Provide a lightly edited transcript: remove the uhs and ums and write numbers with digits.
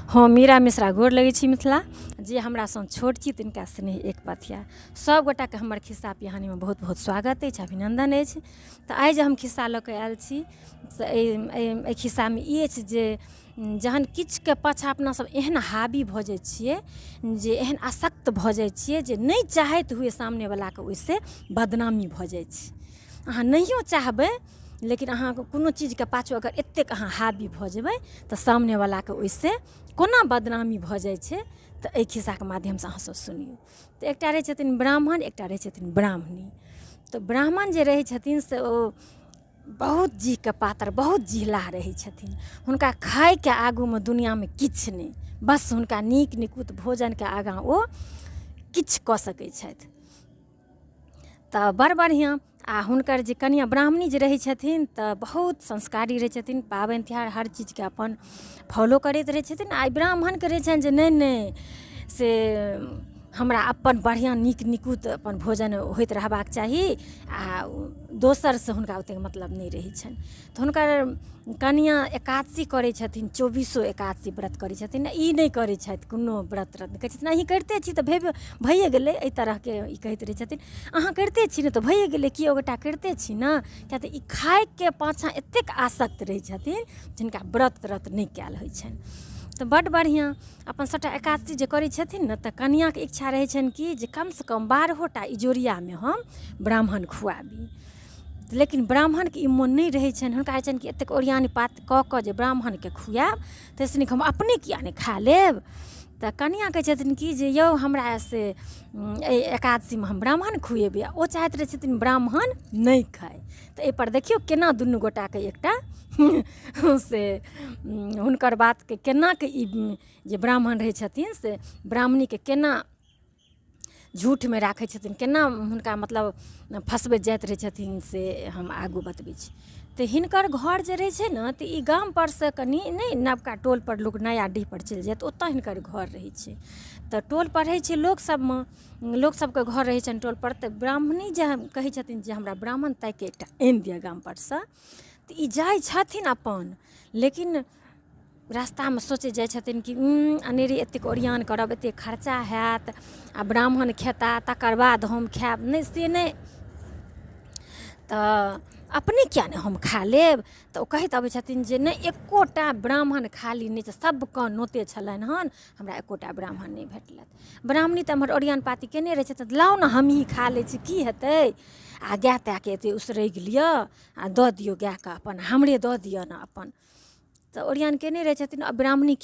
हम मीरा मिश्रा गोर लगै छी मिथिला। जे हमरासँ छोट छी तिनका स्नेह एक पथिया। सभगोटाके हमर खिस्सा पिहानीमे बहुत बहुत स्वागत अछि, अभिनन्दन अछि। तऽ आइ जे हम खिस्सा लऽ कऽ आयल छी से एहि एहि एहि खिस्सामे ई अछि जे जहन किछुके पाछाँ अपना सब एहन हावी भऽ जाइ छियै, जे एहन आसक्त भऽ जाइ छियै जे नहि चाहैत हुए सामनेवलाके ओहिसँ बदनामी भऽ जाइ छै। अहाँ नहियो चाहबै, लेकिन अहाँके कोनो चीजके पाछू अगर एतेक अहाँ हावी भऽ जेबै तऽ सामनेवलाके ओहिसँ कोना बदनामी भऽ जाइ छै, तऽ एहि खिस्साके माध्यमसँ अहाँ सब सुनियौ। तऽ एकटा रहै छथिन ब्राह्मण, एकटा रहै छथिन ब्राह्मणी। तऽ ब्राह्मण जे रहै छथिन से ओ बहुत जीहके पातर, बहुत जिहलाह रहै छथिन। हुनका खाइके आगूमे दुनिआँमे किछु नहि, बस हुनका नीक निकुत भोजनके आगाँ ओ किछु कऽ सकै छथि। तऽ बड़ बढ़िआँ। आ हुनकर जे कनिआँ ब्राह्मणी जे रहै छथिन तऽ बहुत संस्कारी रहै छथिन, पाबनि तिहार हर चीजके अपन फॉलो करैत रहै छथिन। आ ब्राह्मणके रहै छनि जे नहि नहि, से हमरा अपन बढ़िआँ नीक निकुत अपन भोजन होइत रहबाक चाही, आ दोसरसँ हुनका ओतेक मतलब नहि रहै छनि। तऽ हुनकर कनिआँ एकादशी करै छथिन, चौबीसो एकादशी व्रत करै छथिन। ई नहि करै छथि कोनो व्रत त्रत, कहै छथिन अहीँ करिते छी तऽ भेबे भइए गेलै। एहि तरहके ई कहैत रहै छथिन, अहाँ करिते छी ने तऽ भइए गेलै, कि एगोटा करिते छी ने। किएक तऽ ई खाइके पाछाँ एतेक आसक्त रहै छथिन जिनका व्रत त्रत नहि कयल होइ छनि। तऽ बड्ड बढ़िआँ अपन सभटा एकादशी जे करै छथिन ने, तऽ कनिआँके इच्छा रहै छनि कि जे कमसँ कम 12 टा इजोरियामे हम ब्राह्मण खुआबी। लेकिन ब्राह्मणके ई मोन नहि रहै छनि। हुनका होइ छनि कि एतेक ओरियान पात कऽ कऽ जे ब्राह्मणके खुआएब, ताहिसँ नीक हम अपने किएक नहि खा लेब। तऽ कनिआँ कहै छथिन कि जे यौ, हमरा से एहि एकादशीमे हम ब्राह्मण खुएबै। आ ओ चाहैत रहै छथिन ब्राह्मण नहि खाइ। तऽ एहिपर देखियौ केना दुनू गोटाके एकटा से हुनकर बातके केनाके ई जे ब्राह्मण रहै छथिन से ब्राह्मणीके केना झूठमे राखै छथिन, केना हुनका मतलब फँसबैत जाइत रहै छथिन, से हम आगू बतबै छी। तऽ हिनकर घर जे रहै छै ने, तऽ ई गामपर सँ कनि नहि, नवका टोलपर लोक नया डीहपर चलि जायत, ओतऽ हिनकर घर रहै छै। तऽ टोलपर रहै छै, लोक सबमे लोक सबके घर रहै छनि टोलपर। तऽ ब्राह्मणी जे कहै छथिन जे हमरा ब्राह्मण ताकिके एकटा आनि दिअ गामपर सँ, तऽ ई जाइ छथिन अपन, लेकिन रास्तामे सोचै जाइ छथिन कि अनेरे एतेक ओरियान करब, एतेक खर्चा हैत, आ ब्राह्मण खेता तकर बाद हम खायब, नहि से नहि, तऽ अपने किएक नहि हम खा लेब। तऽ ओ कहैत अबै छथिन जे नहि, एकोटा ब्राह्मण खाली नहि छै, सभके नोते छलनि हन, हमरा एकोटा ब्राह्मण नहि भेटलथि। ब्राह्मणी तऽ एम्हर ओरियान पाती कयने रहै छथिन, लाउ ने हमहीँ खा लै छी, की हेतै, आ गाय तायके एतेक उसरगि लिअ आ दऽ दियौ गायके, अपन हमरे दऽ दिअ ने अपन। तऽ ओरियान कयने रहै छथिन। आ ब्राह्मणी